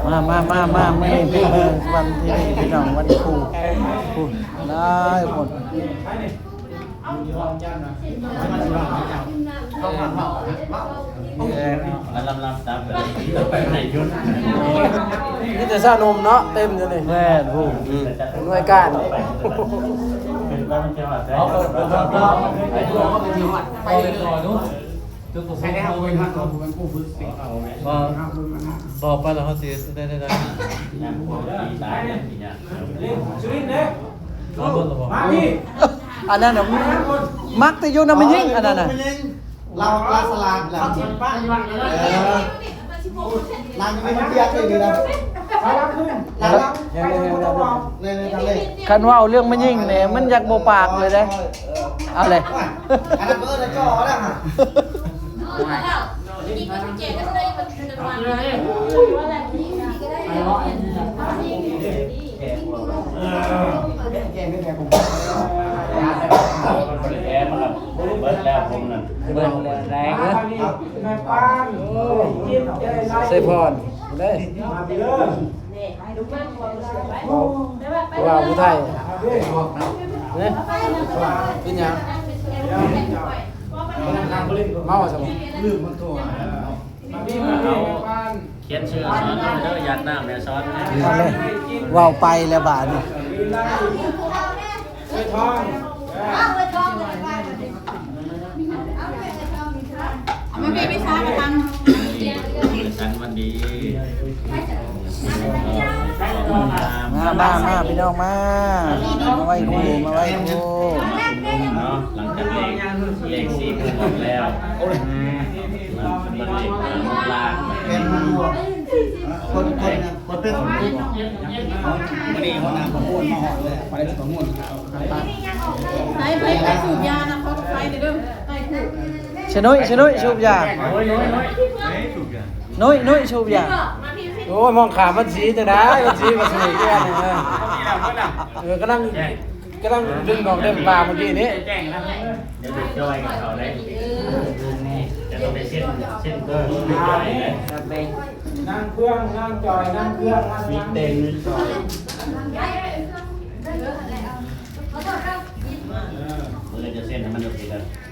ມາ ມາ ມາ ມາ ມື້ນີ້ເປັນວັນທີ່ດີ ພີ່ນ້ອງ ວັນຄູ ຄູ ຫຼາຍຄົນ. ມີແຕ່ຊາວໜຸ່ມເນາະ ເຕັມຢູ່ນີ້. ແມ່ນ ຜູ້ ໜ່ວຍການ ບໍ່ ບໍ່ໄປແລ້ວ ເຮົາຊິໄດ້ ໄດ້ ໄດ້ ອັນນັ້ນນະ ມັກແຕ່ຢູ່ນຳແມ່ຍິງ ອັນນັ້ນນະ. ລາວ ລາວສະຫຼາດລະ ເອີ ນາງຍັງບໍ່ເປີດເລີຍນະ ລາວ ລາວ ແນ່ໆ ຄັນເວົ້າເລື່ອງແມ່ຍິງນີ້ ມັນຢາກບໍ່ປາກເລີຍເດ້. ເອີ ເອົາເລີຍ ອັນນັ້ນເອີ້ນຈ່ອແລ້ວຫະ. ເບິດແລ້ວ ເບິດແລ້ວ ໃສ່ພອນເດ້ ຜູ້ບ່າວຜູ້ໄທເດ້. ເປັນຫຍັງ ເມົາຊະບໍ່? ຂຽນຊື່ສອນເດີ ຢາກນ້ຳແມ່ສອນ. ເອົາເລີຍ ເວົ້າໄປແລ້ວບາດນີ້. ເອົາມາເບໄປຊາມາທາງ ສັນວັນດີ ມາ ມາ ມາ ພີ່ນ້ອງມາ ມາໄຫວ້ຄູ ມາໄຫວ້ຄູເນາະ. ຫຼັງຈາກເລກ ເລກສີ່ໝູ່ອອກແລ້ວ ມາເລກຫ້າໝູ່ລາງ ເປັນ ຄົນ ຄົນ ຄົນເປັນ ມື້ນີ້ຫົວໜ້າປະມູນມາຮອດແລ້ວ ໄປເລີຍປະມູນ. ໃຜ ໃຜ ໃຜສູບຢານະ ຂໍໄຟເດີ ໃຫ້ຜູ້ ຊະນຸ້ຍ ຊະນຸ້ຍ ສູບຢາ ນຸ້ຍ ນຸ້ຍ ສູບຢາ. ໂອ້ຍ ມອງຂ້າມວັນສີຈັ່ງໃດ ວັນສີມາສູບເທື່ອໜຶ່ງ. ເອີ ກຳລັງ ກຳລັງດຶງອອກເຕັມປາກມື້ກີ້ນີ້. ດຽວຈອຍກັບເຂົາເດ້ ຈະຕ້ອງໄດ້ເຊັນ ເຊັນເກີນໄປຈອຍເດ້. ນາງເຄື່ອງ ນາງຈອຍ ນາງເຄື່ອງ ນາງ ມີເຕັນ ມີຈອຍ.